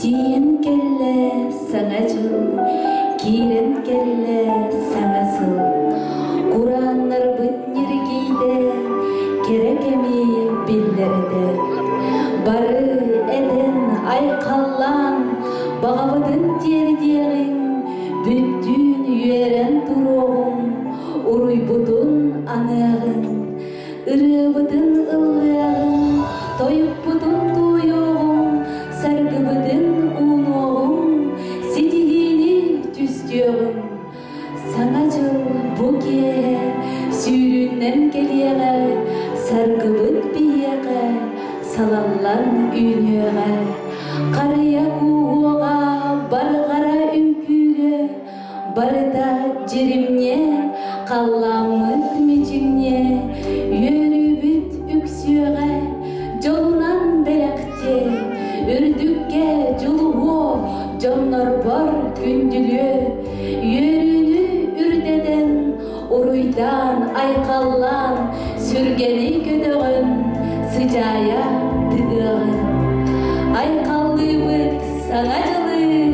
Тиийэн кэллэ Саҥа дьыл, киирэн кэллэ Саҥа сыл. Курааннарбыт ньиргийдэ, кэрэ кэми биллэрдэ. Бары этэн, айхаллаан, баҕабытын тиэрдиэҕиҥ, бүттүүн үөрэн туруоҕуҥ, уруйбутун аныаҕыҥ. Ырыабытын ыллыаҕыҥ, тойукпутун туойуоҕуҥ, саргыбытын уунуоҕуҥ, ситиһиини түстүөҕүҥ. Саҥа дьыл бу киэһэ сүүрүүннэн кэлиэҕэ, саргыбыт биһиэхэ салаллан үүнүөҕэ. Харыйа кууһуоҕа, барҕара үҥкүүгэ, Барыта дьиримньэ, халлааммыт мичиҥньэ, үөрүүбүт үксүөҕэ, дьолунан бэлэхтиэ, үрдүккэ дьулуһуо, дьоннорбор күндүлүө, үөрүүнү үрдэтэн, уруйдаан, айхаллаан, сүргэни көтөҕөн, сыдьаайа тыгыаҕын. Айхаллыыбыт Саҥа дьылы,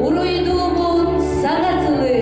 уруйдуубут саҥа сылы!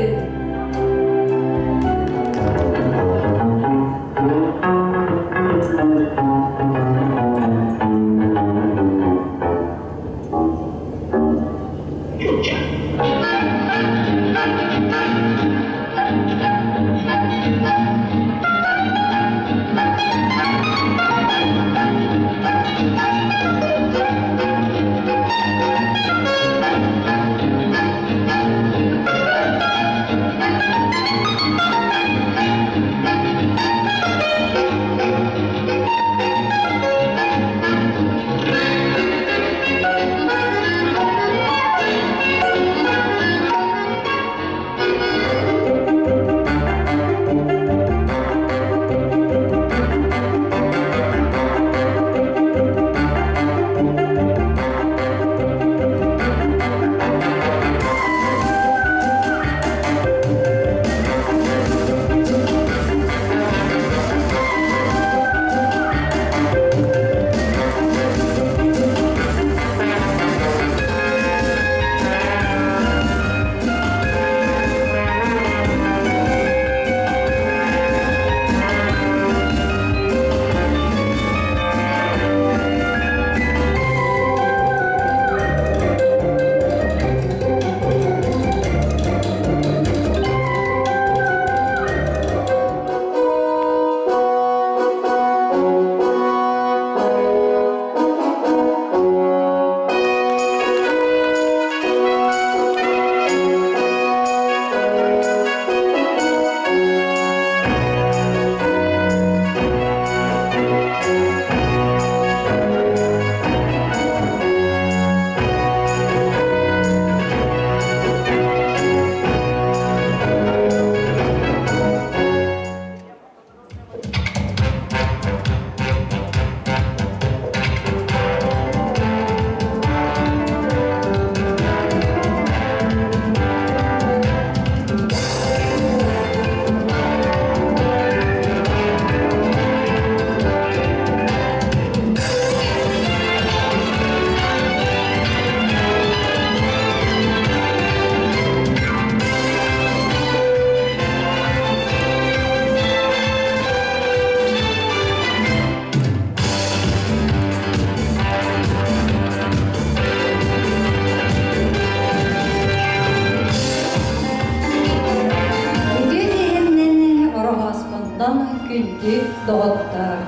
Үтүө киһиннэн Ороһооспонтон күндү доҕоттор!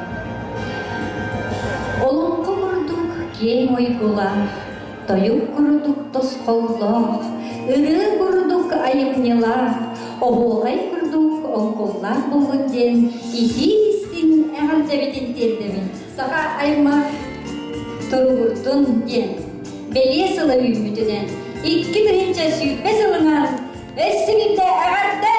Олоҥхо курдук киэҥ уйгулаах, тойук курдук тосхоллоох, ырыа курдук айымньылаах, оһуохай курдук оҥкуллаах буоллун диэн итии-истиҥ эҕэрдэбитин тиэрдэбин. Саха аймах туругурдун диэн бэлиэ сыла үүммүтүнэн 2020 сылынан өссө биирдэ эҕэрдэ!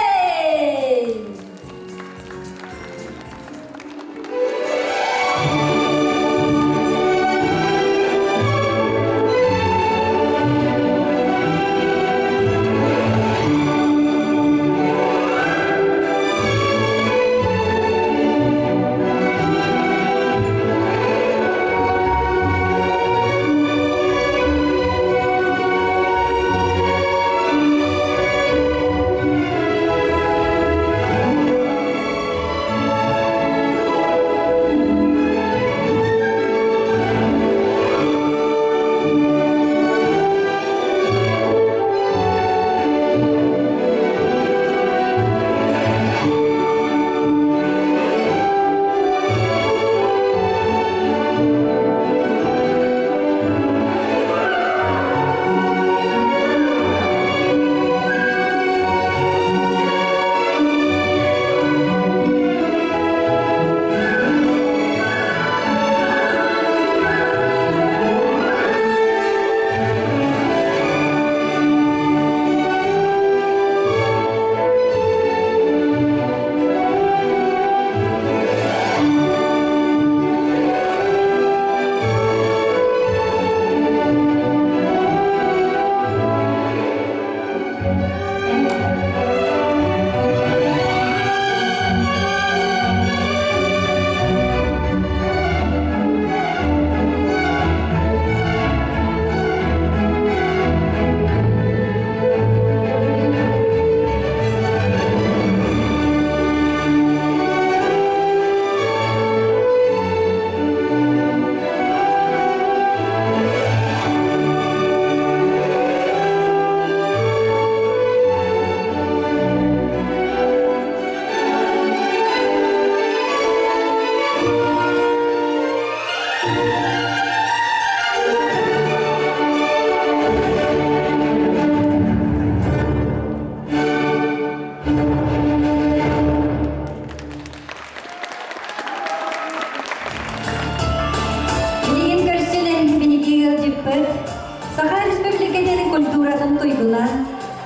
оскуолатын туйгуна,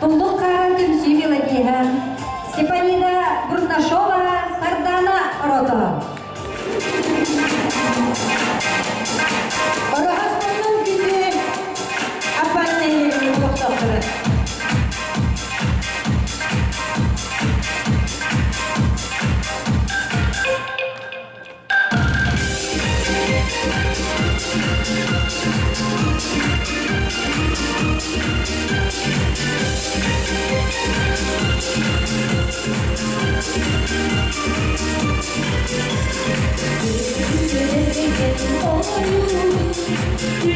Туллук хаара түмсүү мелодиһа Степанида Бурнашова Сардана Рото. Ороһоспоннун күнү аппан нэһилиэгин олохтоохторо. Үүммүт 2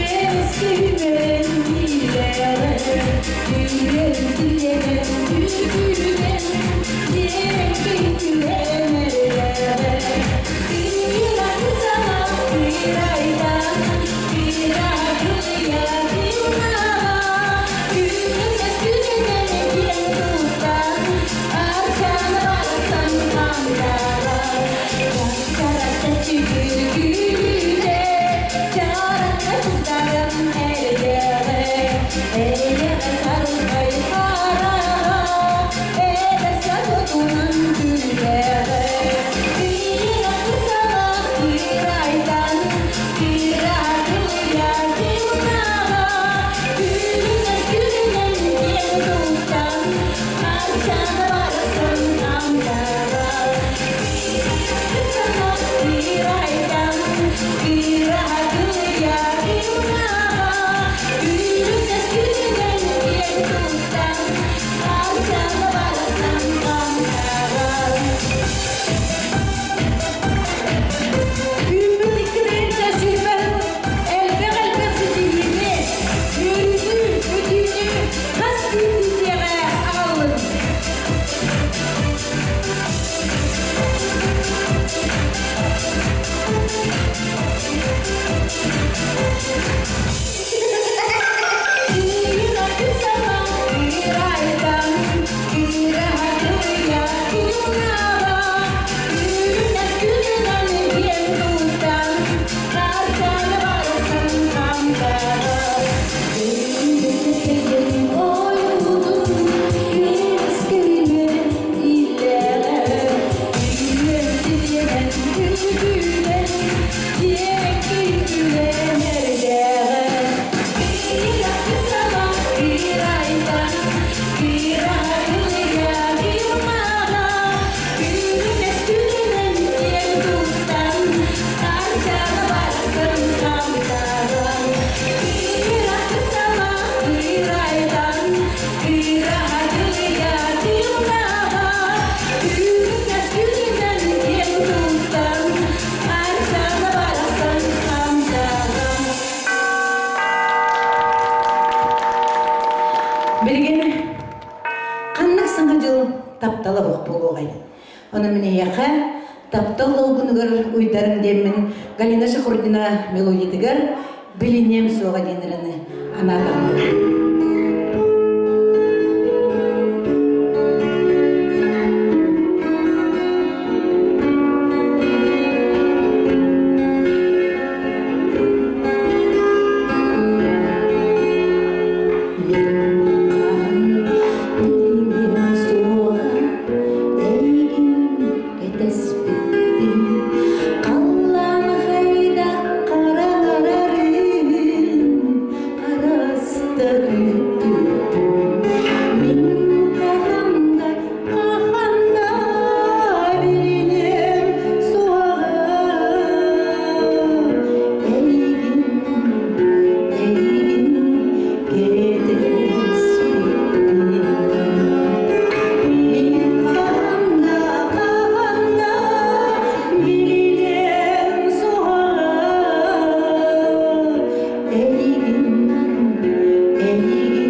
сүүрбэ элбэх-элбэх ситиһиини, үөрүүнү, өтүүнү хас биирдии дьиэҕэ аҕаллын. Билигин ханнык саҥа дьыл таптала суох буолуоҕай? Ону мин эйиэхэ таптал долгунугар уйдарым диэммин Галина Шахурдина мелодиятыгар билиниэм суоҕа диэн ырыаны анаатаҕым. Халлаан хайдах хараҥарарын хараста күүппүппүн мин хаһан да хаһан да билиниэм суоҕа эйигин эйигин кэтэспиппин мин хаһан да хаһан да билиниэм суоҕа эйигин эйигин.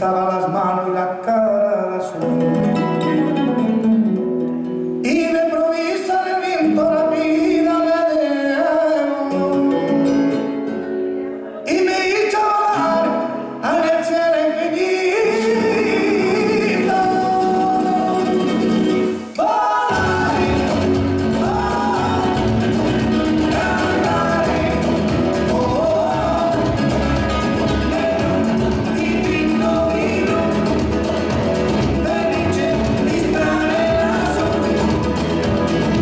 pintaba las manos y la cara de azul. Y de improviso el viento la vida me dejó y me hizo volar al cielo infinito. Volare, oh, cantare, oh, oh, dipinto di blu, felice di stare lassù.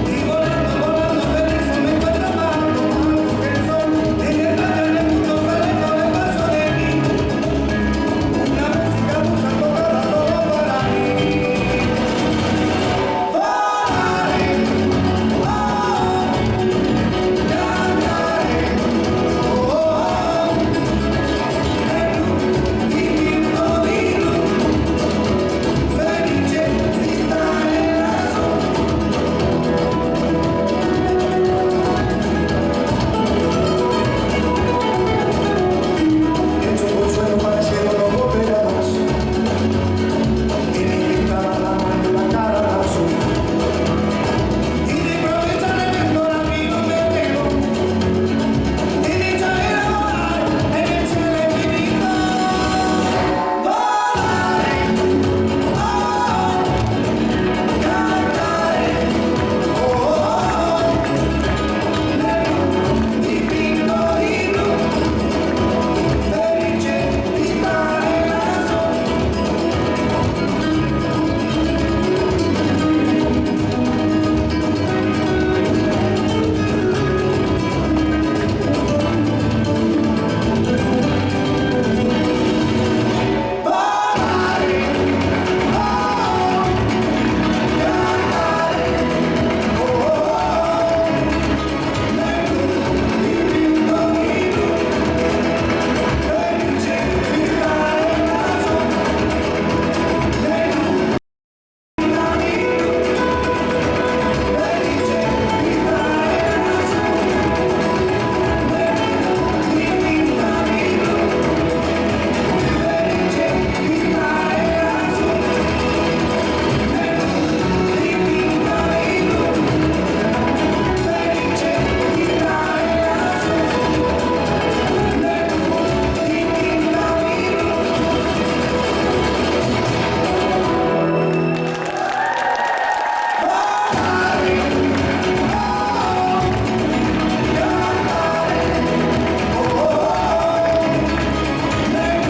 Y volando, volando feliz me encuentro más alto que el sol. En el rayo en el mundo sale con el paso de mí. Una música dulce tocada solo para mí. Volare, oh, cantare, oh, oh, dipinto di blu, felice di stare lassù. En su consuelo para el cielo no volverá más. Y me pintaba la mano y la cara de azul. Y de improviso el viento la vino me dejó. Y dicha era volar en el cielo infinito. Volare, oh, cantare, oh, oh, dipinto di blu. Felice di stare lassù. Volare, oh, cantare, oh, oh, nel blu dipinto di blu. Felice di stare lassù. Nel blu di blu. Felice di stare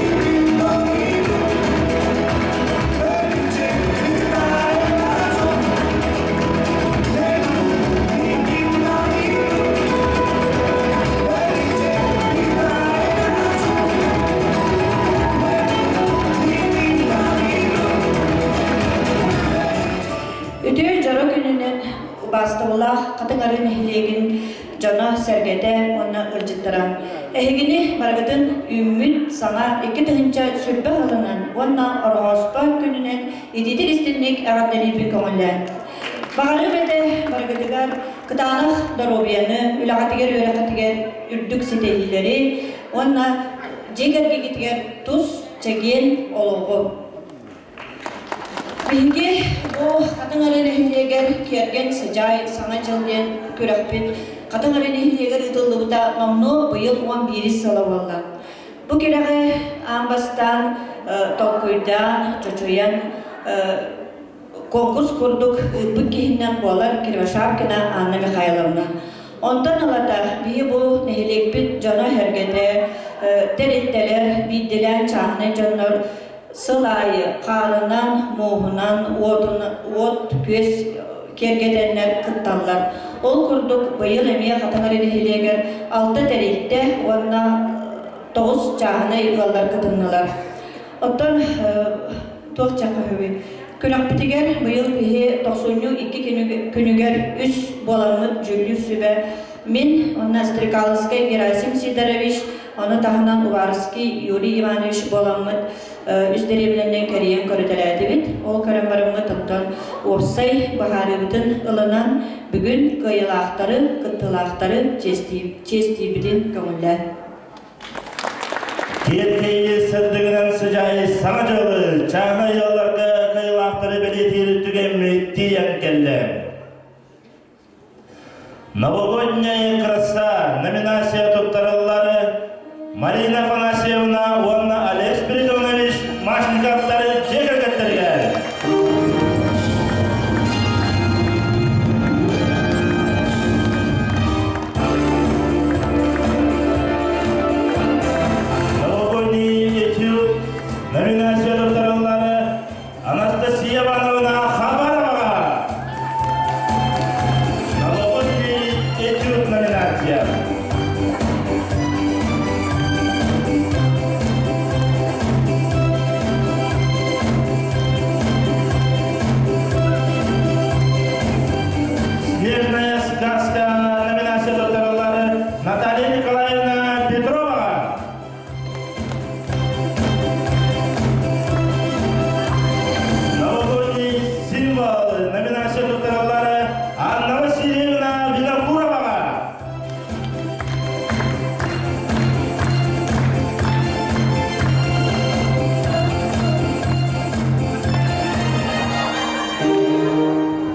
lassù. Nel blu dipinto di blu. Felice di stare lassù. Nel blu dipinto di blu. Felice di stare lassù. Nel blu dipinto di blu. Үтүө дьоро күнүнэн убаастабылаах Хатыҥ Арыы нэһилиэгин дьоно-сэргэтэ уонна ыалдьыттара. Эһигини барыгытын үүммүт саҥа 2020 сылынан уонна Ороһооспо күнүнэн итиитик истинник эҕэрдэлиирбин көҥүллээн. Баҕарыам этэ барыгытыгар кытаанах доруобуйаны, үлэҕитигэр үөрэххитигэр үрдүк ситиһиилэри уонна дьиэ кэргэҥҥитигэр тус, чэгиэн олоҕу. Биһиги бу Хатыҥ Арыы нэһилиэгэр Киэргэн Сыдьаай Саҥа дьыл диэн күрэхпит Хатыҥ Арыы нэһилиэгэр ыытыллыбыта номнуо быйыл 11 сыла буолла. Бу күрэҕи аан бастаан толкуйдаан, чочуйан конкурс курдук ыыппыт киһинэн буолар Кривошапкина Анна Михайловна. Онтон ылата биһи бу нэһилиэкпит дьоно-сэргэтэ, тэрилтэлэр, биирдилээн чааһынай дьоннор Сыл аайы хаарынан, мууһунан, уот-күөс киэргэтэннэр кытталлар. Ол курдук быйыл эмиэ Хатаҥар нэһилиэгэр алта тэрилтэ уонна тоҕус чааһынай ыаллар кытыннылар. Оттон туох чахыһыбый? Күрэхпитигэр быйыл биһи тохсунньу икки күнүгэр үс буоламмыт дьүүллүүр сүбэ Мин уонна Стрекаловскай Герасим Сидорович, ону таһынан Уварский Юрий Иванович буоламмыт үс дэриэбинэнэн кэрийэн көрүтэлээтибит. Ол көрөн бараммыт онтон уопсай быһаарыыбытын ылынан бүгүн кыайыылаахтары, кыттыылаахтары чиэстиибитин көҥүллээн. Киэркэйи сырдыгынан сыдьаайы саҥа дьылы чааһынай ыалларга кыайыылаахтары бэлиэтиир түгэммит тиийэн кэллэ. Новогодняя краса номинация туттарыллары Марина Афанасьевна уонна Олег Спиридонович Машниковтары дьиэ кэргэттэригэр. Новогодний этюд номинация туттарыллары Анастасия Ивановна Хабароваҕа. Новогодний этюд номинация. Снежная сказка номинация туттарыллары Наталья Николаевна Петроваҕа. Новогодний символ номинация туттараллары Анна Васильевна Винокуроваҕа.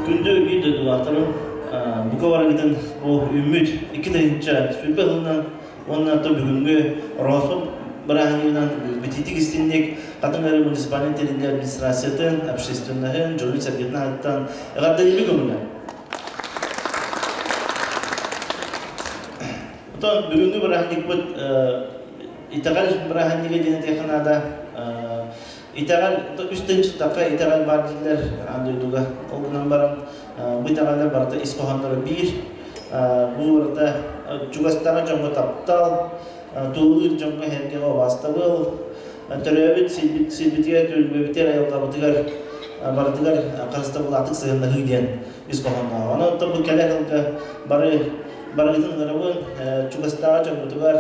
Күндү биир дойдулаахтарым, бука барыгытын бу үүммүт 2020 сылынан Уонна то бүгүҥҥү Ороһоспо бырааһынньыгынан битиитик истинник Хатыҥ Арыы муниципальнай тэриллии администрациятын, общественноһын, дьонун-сэргэтин аатыттан эҕэрдэлиибин көҥүлэ. Оттон бүгүҥҥү бырааһынньыкпыт итэҕэл бырааһынньыга диэн этиэххэ наада. Итэҕэл үс тыһыынчаттахха итэҕэл баар дииллэр аан дойдуга. Ол гынан баран бу итэҕэллэр барыта ис хоһоонноро биир. Бу барыта чугастааҕы дьоҥҥо таптал, тулалыыр дьоҥҥо эһэргэҕэ убаастабыл, төрөөбүт сирбитигэр, түөлбэбитигэр, айылҕабытыгар барытыгар харыстабылаахтык сыһыаннаһыы диэн ис хоһоонноох. Онон оттон бу кэлэр сылга бары барыгытын ыҥырабын, чугастааҕы дьоммутугар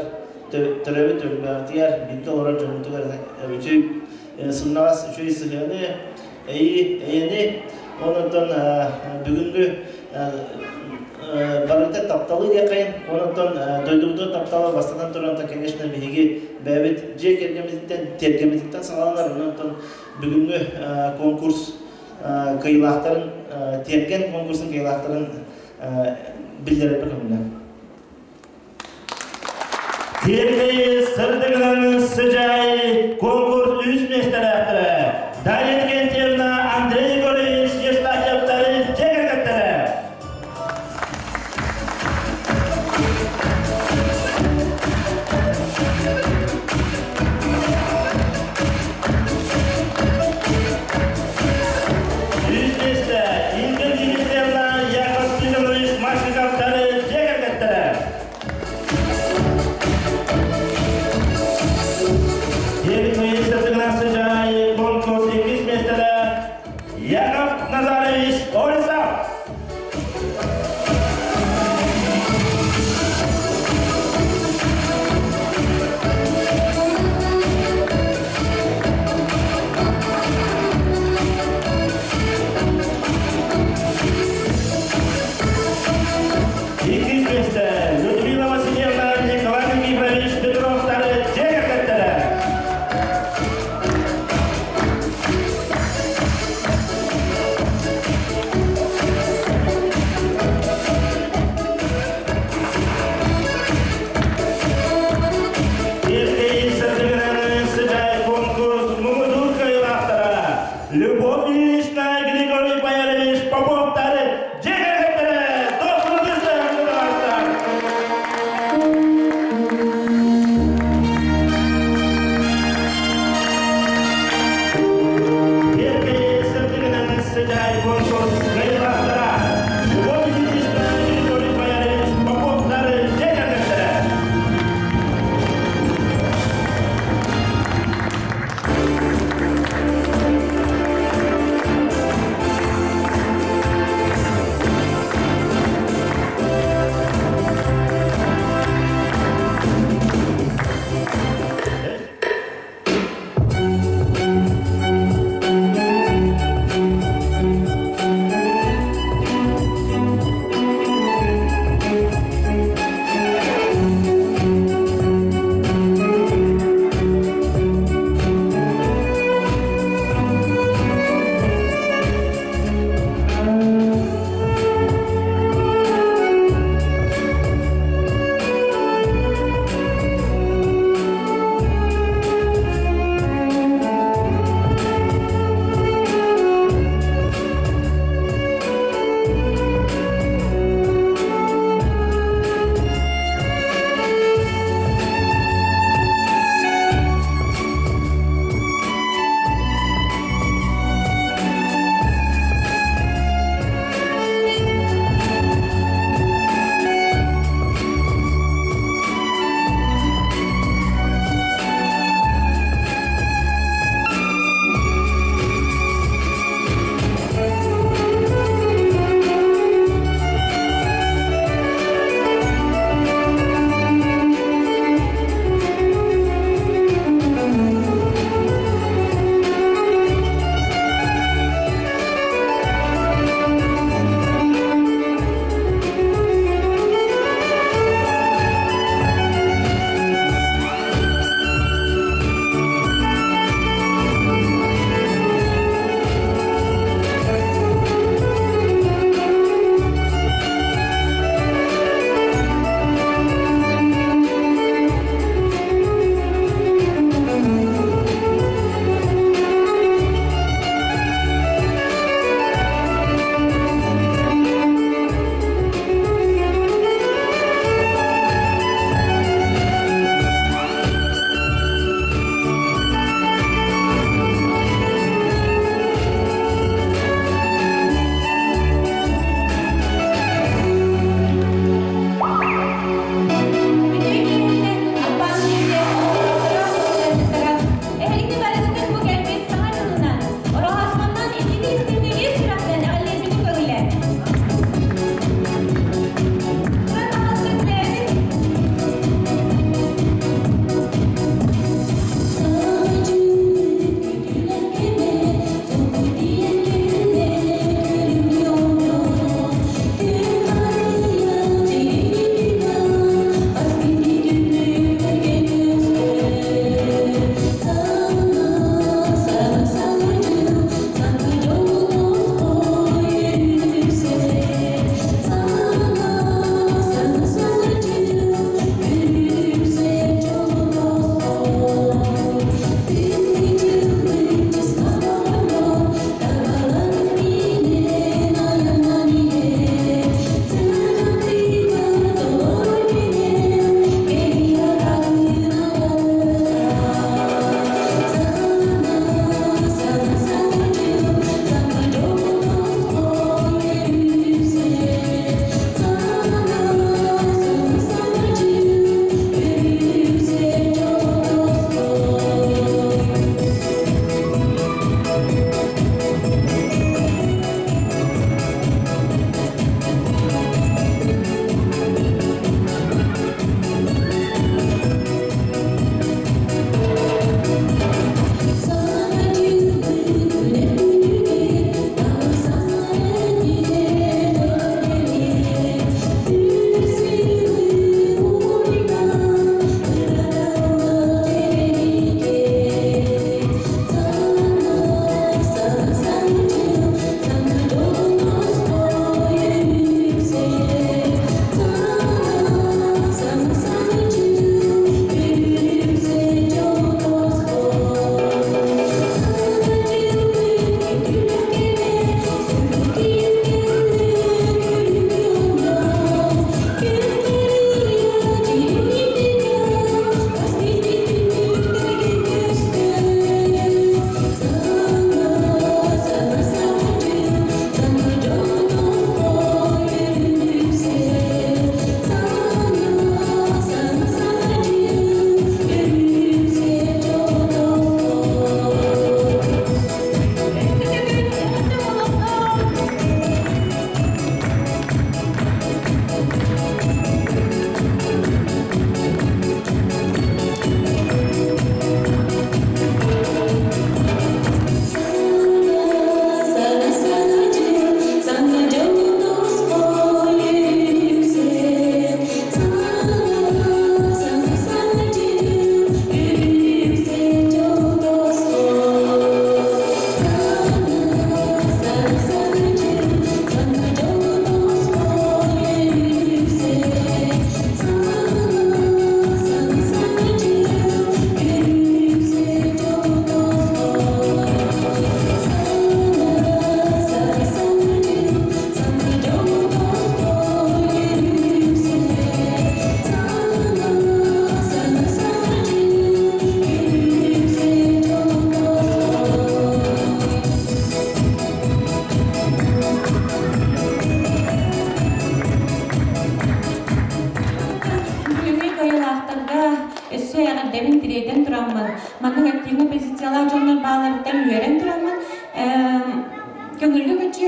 төрөөбүт түөлбэҕитигэр, бииргэ олорор дьоммутугар үчүгэй сымнаҕас үчүгэй сыһыаны, эйэни, онон бүгүҥҥү барыта тапталы диэххэйин, онон дойдубутун таптала бастатан туран, конечно, биһиги бэйэбит дьиэ кэргэммититтэн, тиэргэммититтэн саҕаланар, онон бүгүҥҥү конкурс кыайыылаахтарын, тиэргэн конкурсун кыайыылаахтарын биллэрэрбэ көҥүлэ. Тиэргэйи сырдыгынан сыдьаай конкурс үс миэстэлээхтэрэ Дарья Викентьевна, Андрей Егорович Евстафьевтары дьиэ кэргэттэрэ. Үс миэстэ Инга Дмитриевна, Яков Спиридонович Машниковтары дьиэ кэргэттэрэ.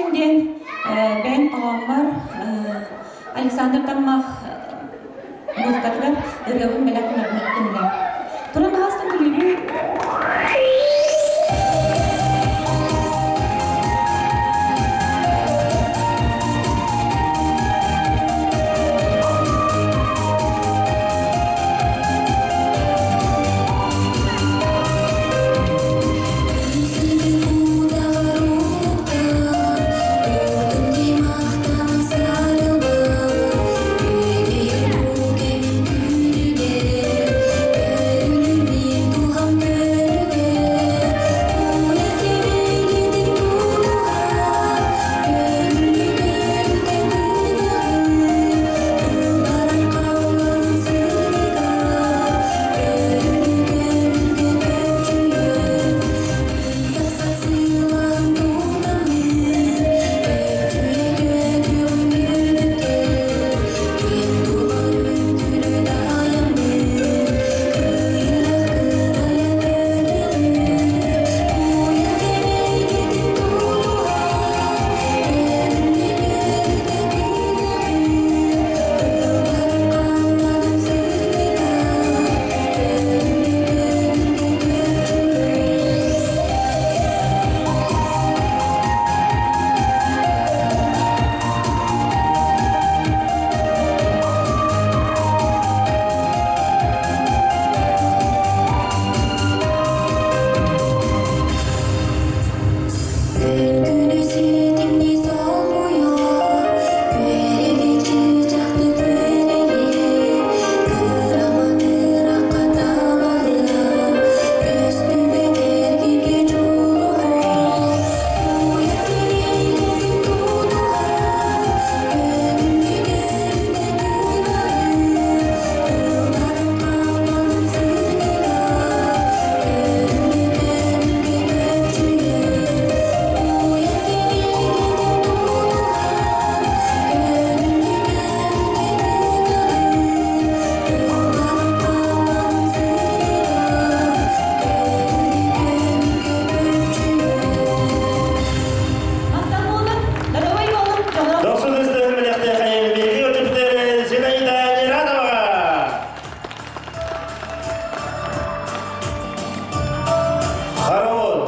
Дьүһүн диэн бэйэм хоһооммор Александр Таммах музыкатыгар ырыабын бэлэх гынна. Туран аһастан күлүүнү Махтал буолун, доруобай буолун, дьоллоох. Дохсун ыстыһын мэлэхтээхэйин биһиги өтүпүтэрин Зинаида Нерадоваҕа! Хоровод.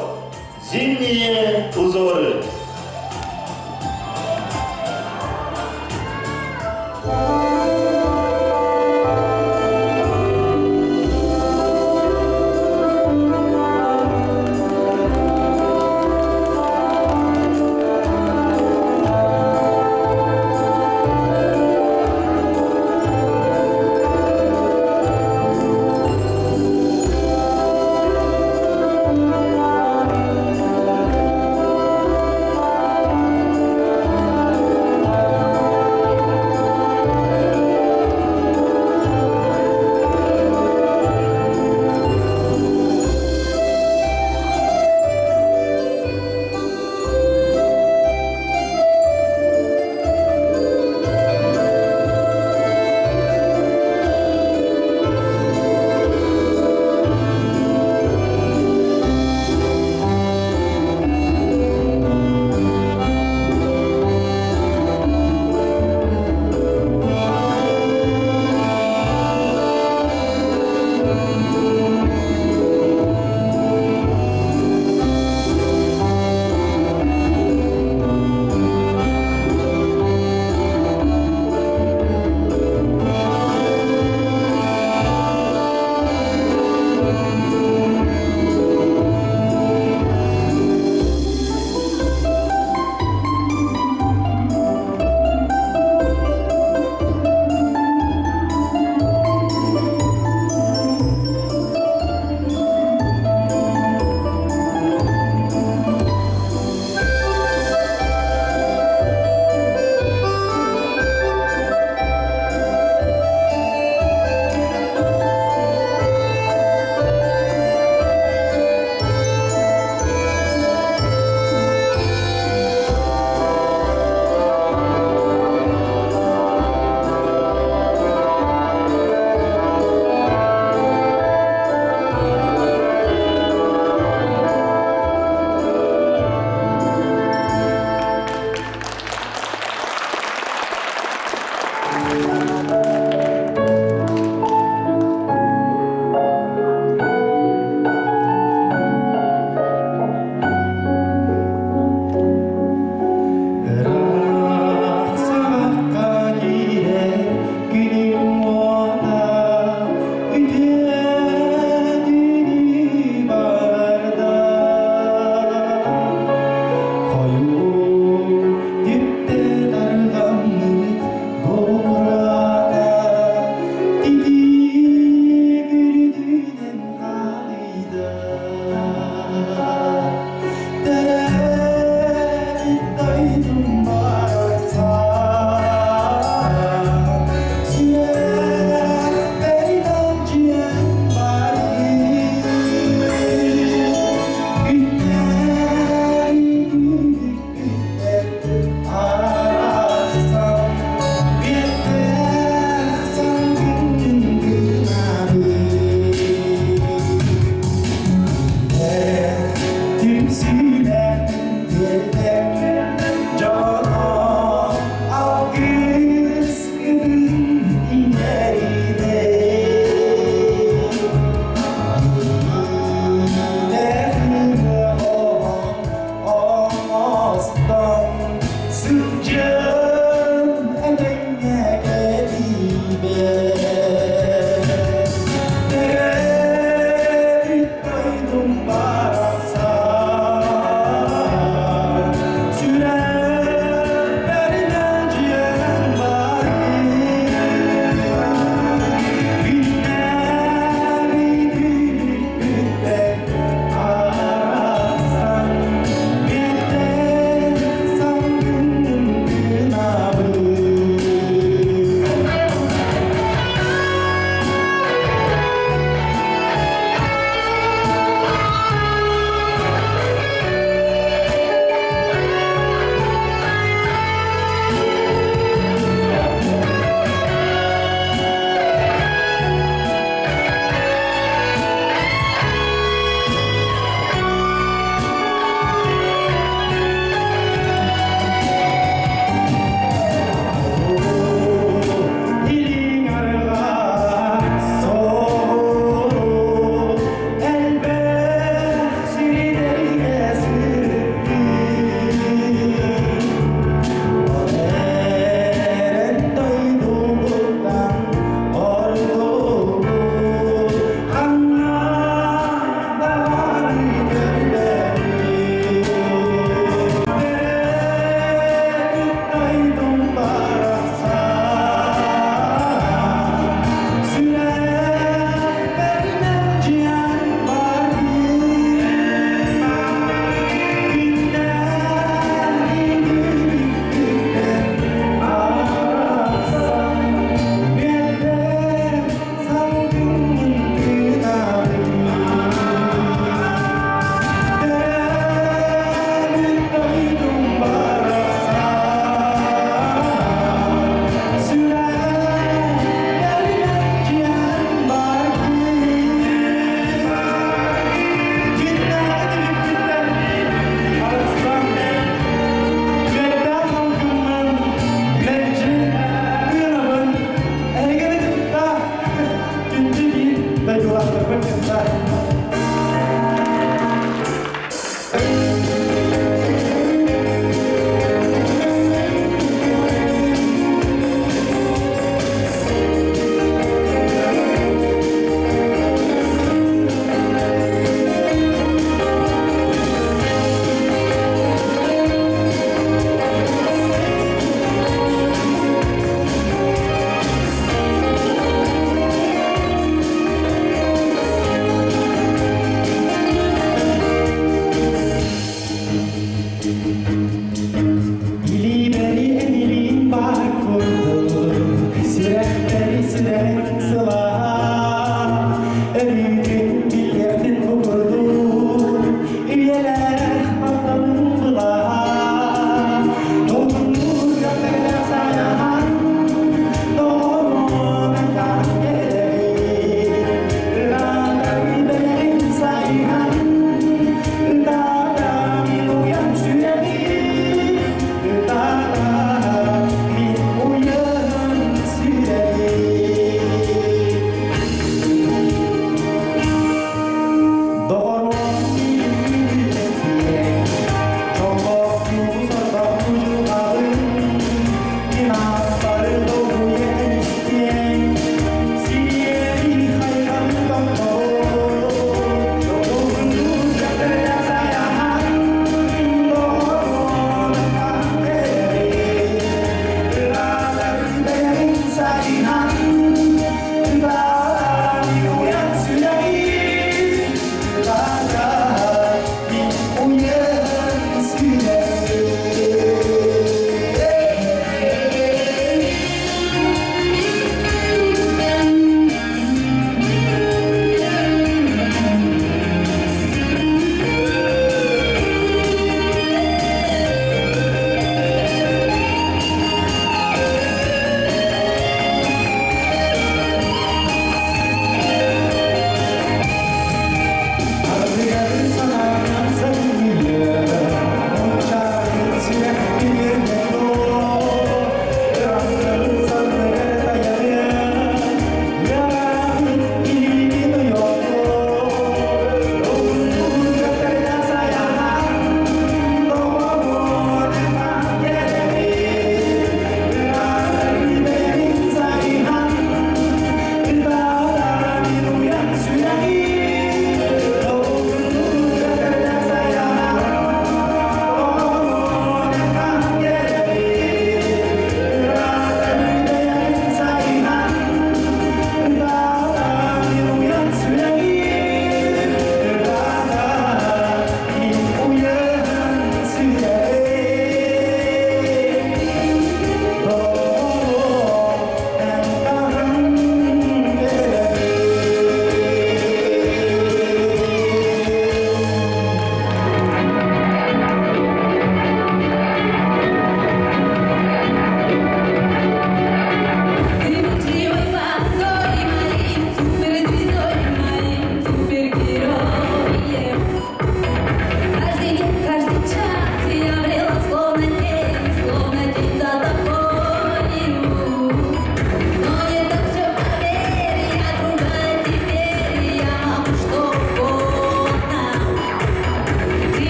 Зимние узоры.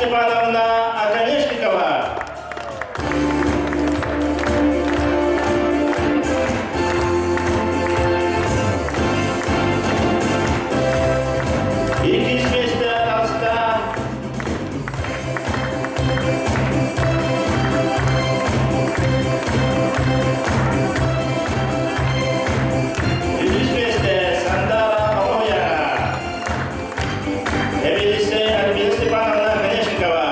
Степановна Оконешникова. Иккис миэстэ таҕыста Үһүс миэстэ Сандала Оҕоһуйаҕа. Эбиэдиссэй Альбина Степановна Конешникова.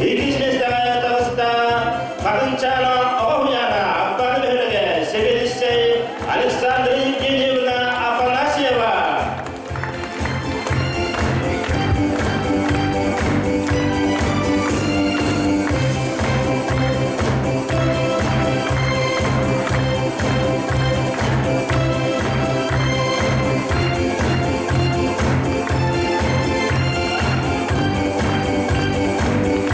Иккис миэстэҕэ таҕыста Хатынчаана Оҕоһуйаана Аппааны бөһүөлэгэ сэбиэдиссэй Александра Евгеньевна Афанасьева.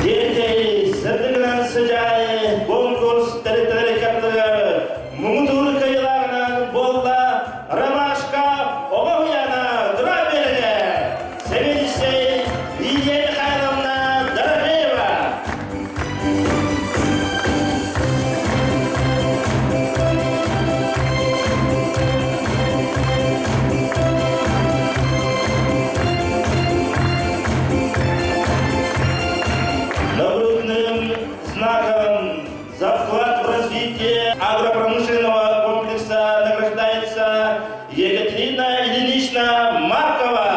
Диэтэй сырдыгынан сыдьаайы конкурс тэрилтэлэри кыттыгар муҥутуур кыайыылааҕынан буолла Ромашка оҕо уһуйаана тура биэрэрэ сэбиэдиссэй Лидия Михайловна Дорофеева. Нагрудным знаком за вклад в развитие агропромышленного комплекса награждается Екатерина Ильинична Маркова.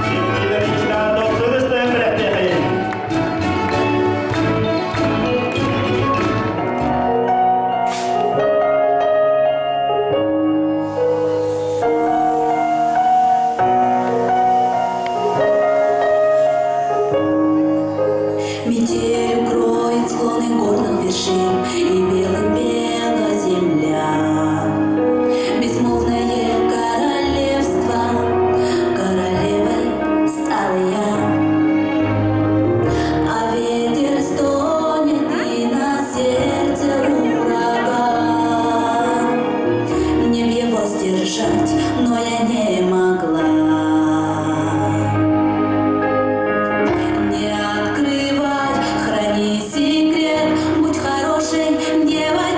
Екатерина Ильинична, дохсун бэлэхтиэхэйин. Метель укроет склоны горных вершин, И белым бела земля. Безмолвное королевство, королевой стала я. А ветер стонет, и на сердце ураган. Мне б его сдержать, но я не могла. Не открывай, храни секрет, будь хорошей девочкой.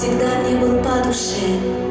всегда мне был по душе.